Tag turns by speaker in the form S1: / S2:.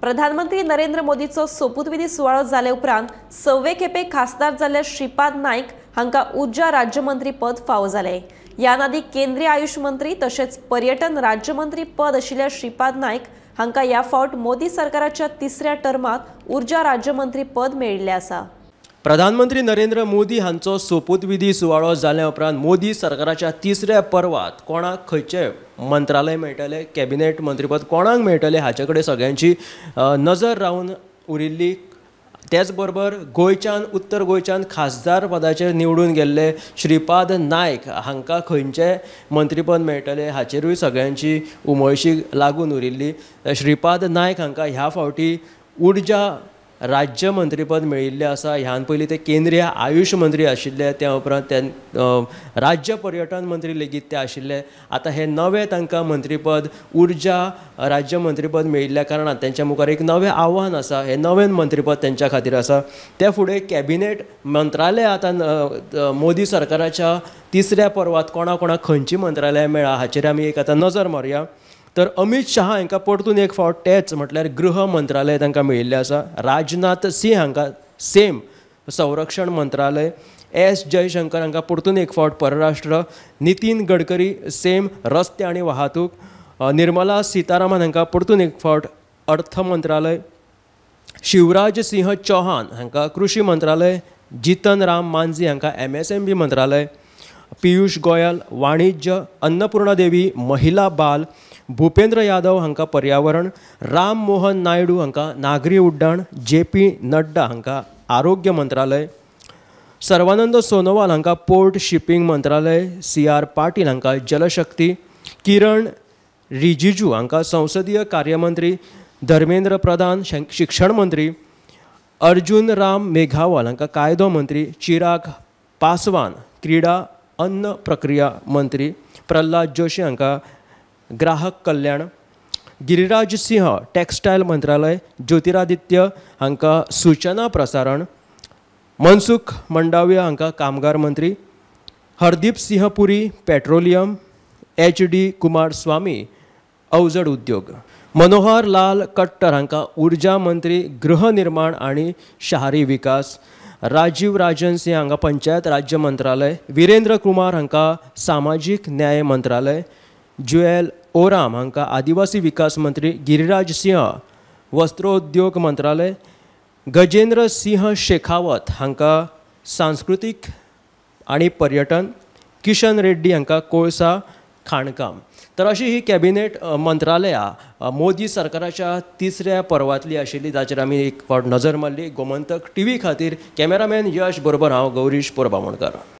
S1: प्रधानमंत्री नरेंद्र मोदीचो सोपूतविधी सुवाळो जाले उपरांत सव्वे खेपे खासदार जाल्ल्या श्रीपाद नायक हांकां ऊर्जा राज्यमंत्री पद फावो जालें। ह्या आदीं केंद्रीय आयुष मंत्री तशेंच पर्यटन राज्यमंत्री पद आशिल्ल्या श्रीपाद नायक हांकां ह्या फावट मोदी सरकाराच्या तिसऱ्या टर्मांत ऊर्जा राज्यमंत्री पद मेळिल्लें आसा।
S2: प्रधानमंत्री नरेंद्र मोदी हांचो सोपूतविधी सुवाळो जाल्या उपरांत मोदी सरकाराच्या तिसऱ्या पर्वात कोणाक खंयचें मंत्रालय मेळटलें, कॅबिनेट मंत्रीपद कोणाक मेळटलें हाचे कडेन सगळ्यांची नजर रावन उरिल्ली। तेच बरोबर गोंयच्यान, उत्तर गोंयच्यान खासदार पदाचेर निवडून गेल्ले श्रीपाद नायक हांकां खंयचें मंत्रीपद मेळटलें हाचेरूय सगळ्यांची उमळशीक लागून उरिल्ली। श्रीपाद नायक हांकां ह्या फावटी ऊर्जा राज्य मंत्रीपद मेळिल्लें आसा। ह्यान पयलीं ते केंद्रीय आयुष मंत्री आशिल्ले, त्या उपरांत ते राज्य पर्यटन मंत्री लेगीत ते आशिल्ले। आतां हें नवें तांकां मंत्रीपद ऊर्जा राज्य मंत्रीपद मेळिल्ल्या कारणान तेंच्या मुखार एक नवें आव्हान आसा, हें नवें मंत्रीपद तेंच्या खातीर आसा। त्या फुडें कॅबिनेट मंत्रालय आतां मोदी सरकाराच्या तिसऱ्या पर्वात कोणा कोणाक खंयचीं मंत्रालयां मेळ्ळा हाचेर आमी एक आतां नजर मारुया। तर अमित शाह हांकां परतून एक फावट तेच म्हटल्यार गृह मंत्रालय तांकां मेळिल्लें आसा। राजनाथ सिंह हांकां सेम संरक्षण मंत्रालय, एस जयशंकर हांकां परतून एक फावट परराष्ट्र, नितीन गडकरी सेम रस्ते आनी वाहतूक, निर्मला सीतारामन हांकां परतून एक फावट अर्थ मंत्रालय, शिवराज सिंह चौहान हांकां कृषी मंत्रालय, जितन राम मांझी हांकां MSMB मंत्रालय, पियूष गोयल वाणिज्य, अन्नपूर्णा देवी महिला बाल, भूपेंद्र यादव हांकां पर्यावरण, राम मोहन नायडू हांकां नागरी उड्डाण, JP Nadda हांकां आरोग्य मंत्रालय, सर्वानंद सोनोवाल हांकां पोर्ट शिपींग मंत्रालय, CR Patil हांकां जलशक्ती, किरण रिजिजू हांकां संसदीय कार्यमंत्री, धर्मेंद्र प्रधान शिक्षण मंत्री, अर्जुन राम मेघावाल हांकां कायदो मंत्री, चिराग पासवान क्रीडा अन्न प्रक्रिया मंत्री, प्रल्हाद जोशी हांकां ग्राहक कल्याण, गिरिराज सिंह टेक्सटायल मंत्रालय, ज्योतिरादित्य हांकां सूचना प्रसारण, मनसुख मंडाविया हांकां कामगार मंत्री, Hardeep Singh Puri petroleum, HD Kumar स्वामी अवजड उद्योग, मनोहर लाल कट्टर हांकां ऊर्जा मंत्री, गृहनिर्माण आनी शारी विकास, राजीव राजन सिंह हांकां पंचायत राज्य मंत्रालय, विरेंद्र कुमार हांकां सामाजीक न्याय मंत्रालय, जुएल ओराम हांकां आदिवासी विकास मंत्री, गिरिराज सिंह वस्त्रोद्योग मंत्रालय, गजेंद्र सिंह शेखावत हांकां सांस्कृतीक आनी पर्यटन, किशन रेड्डी हांकां कोळसा खाणकाम। तर अशी ही कॅबिनेट मंत्रालयां मोदी सरकाराच्या तिसऱ्या पर्वांतली आशिल्ली, जाचेर आमी एक फावट नजर मारली। गोमंतक टीव्ही खातीर कॅमेरामॅन यश बरोबर हांव गौरीश परबामोणकर।